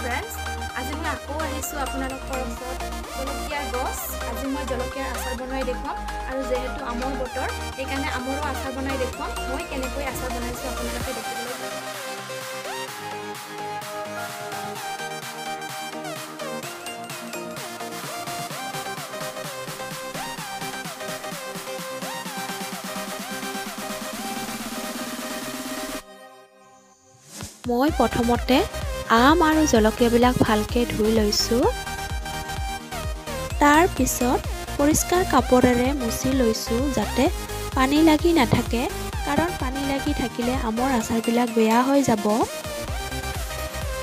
Friends, আজি মই আকৌ আহিছোঁ আপোনালোকৰ ওচৰত জলকীয়াৰ গছ। আজি মই জলকীয়াৰ আচাৰ বনাই দেখুৱাম আৰু যেহেতু আমৰ বতৰ, সেইকাৰণে আমৰো আচাৰ বনাই দেখুৱাম। মই কেনেকৈ আচাৰ বনাইছোঁ আপোনালোকে দেখিবলৈ পাব। মই প্ৰথমতে আম আৰু জলকীয়াবিলাক ভালকৈ ধুই লৈছোঁ। তাৰপিছত পৰিষ্কাৰ কাপোৰেৰে মুচি লৈছোঁ যাতে পানী লাগি নাথাকে, কাৰণ পানী লাগি থাকিলে আমৰ আচাৰবিলাক বেয়া হৈ যাব।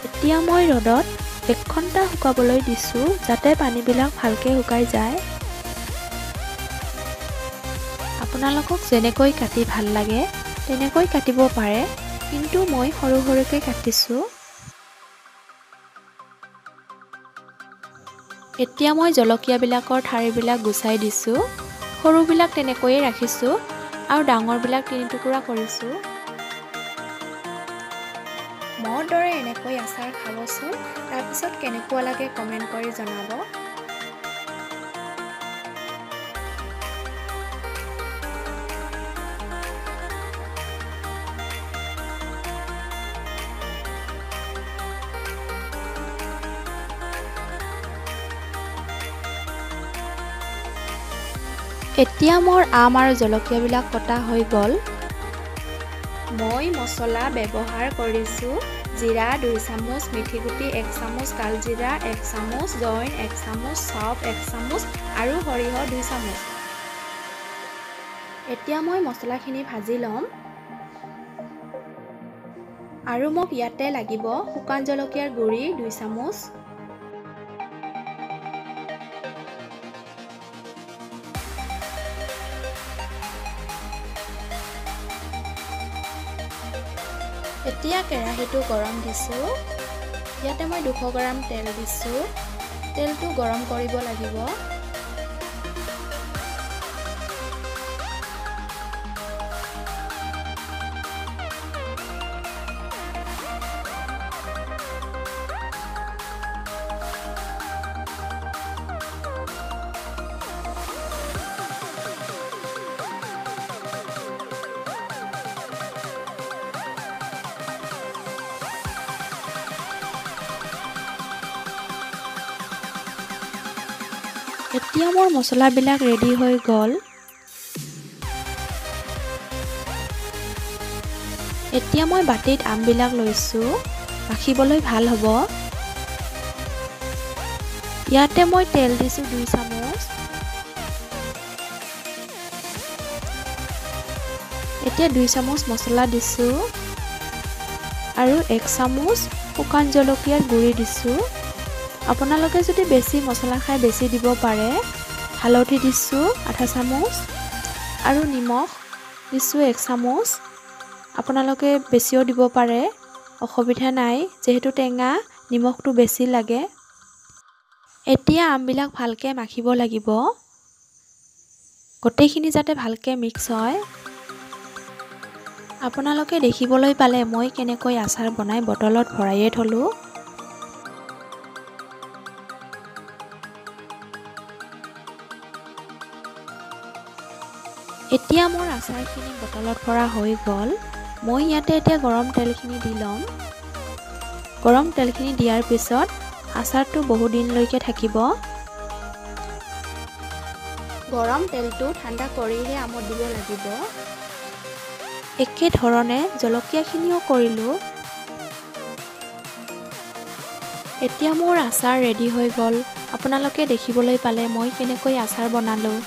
এতিয়া মই ৰ'দত 1 ঘণ্টা শুকাবলৈ দিছোঁ যাতে পানীবিলাক ভালকৈ শুকাই যায়। আপোনালোকক যেনেকৈ কাটি ভাল লাগে তেনেকৈ কাটিব পাৰে, কিন্তু মই সৰু সৰুকৈ কাটিছোঁ। এতিয়া মই জলকীয়াবিলাকৰ ঠাৰিবিলাক গুচাই দিছোঁ। সৰুবিলাক তেনেকৈয়ে ৰাখিছোঁ আৰু ডাঙৰবিলাক 3 টুকুৰা কৰিছোঁ। মোৰ দৰে এনেকৈ আচাৰ খাবচোন, তাৰপিছত কেনেকুৱা লাগে কমেণ্ট কৰি জনাব। এতিয়া মোৰ আম আৰু জলকীয়াবিলাক কটা হৈ গ'ল। মই মছলা ব্যৱহাৰ কৰিছোঁ জিৰা 2 চামুচ, মিঠিগুটি 1 চামুচ, কালজিৰা 1 চামুচ, জইন 1 চামুচ, চফ 1 চামুচ আৰু সৰিয়হ 2 চামুচ। এতিয়া মই মছলাখিনি ভাজি ল'ম। আৰু মোক ইয়াতে লাগিব শুকান জলকীয়াৰ গুড়ি 2 চামুচ, এতিয়া কেৰাহীটো গৰম দিছোঁ। ইয়াতে মই 200 গ্ৰাম তেল দিছোঁ। তেলটো গৰম কৰিব লাগিব। এতিয়া মোৰ মছলাবিলাক ৰেডি হৈ গ'ল। এতিয়া মই বাতিত আমবিলাক লৈছোঁ, মাখিবলৈ ভাল হ'ব। ইয়াতে মই তেল দিছোঁ 2 চামুচ। এতিয়া 2 চামুচ মছলা দিছোঁ আৰু 1 চামুচ শুকান জলকীয়াৰ গুড়ি দিছোঁ। আপোনালোকে যদি বেছি মছলা খাই বেছি দিব পাৰে। হালধি দিছোঁ আধা চামুচ আৰু নিমখ দিছোঁ 1 চামুচ। আপোনালোকে বেছিও দিব পাৰে, অসুবিধা নাই, যিহেতু টেঙা নিমখটো বেছি লাগে। এতিয়া আমবিলাক ভালকৈ মাখিব লাগিব, গোটেইখিনি যাতে ভালকৈ মিক্স হয়। আপোনালোকে দেখিবলৈ পালে মই কেনেকৈ আচাৰ বনাই বটলত ভৰাইয়ে থ'লোঁ। এতিয়া মোৰ আচাৰখিনি বটলত ভৰা হৈ গ'ল। মই ইয়াতে এতিয়া গৰম তেলখিনি দি ল'ম। গৰম তেলখিনি দিয়াৰ পিছত আচাৰটো বহুদিনলৈকে থাকিব। গৰম তেলটো ঠাণ্ডা কৰিহে আমত দিব লাগিব। একেধৰণে জলকীয়াখিনিও কৰিলোঁ। এতিয়া মোৰ আচাৰ ৰেডি হৈ গ'ল। আপোনালোকে দেখিবলৈ পালে মই কেনেকৈ আচাৰ বনালোঁ।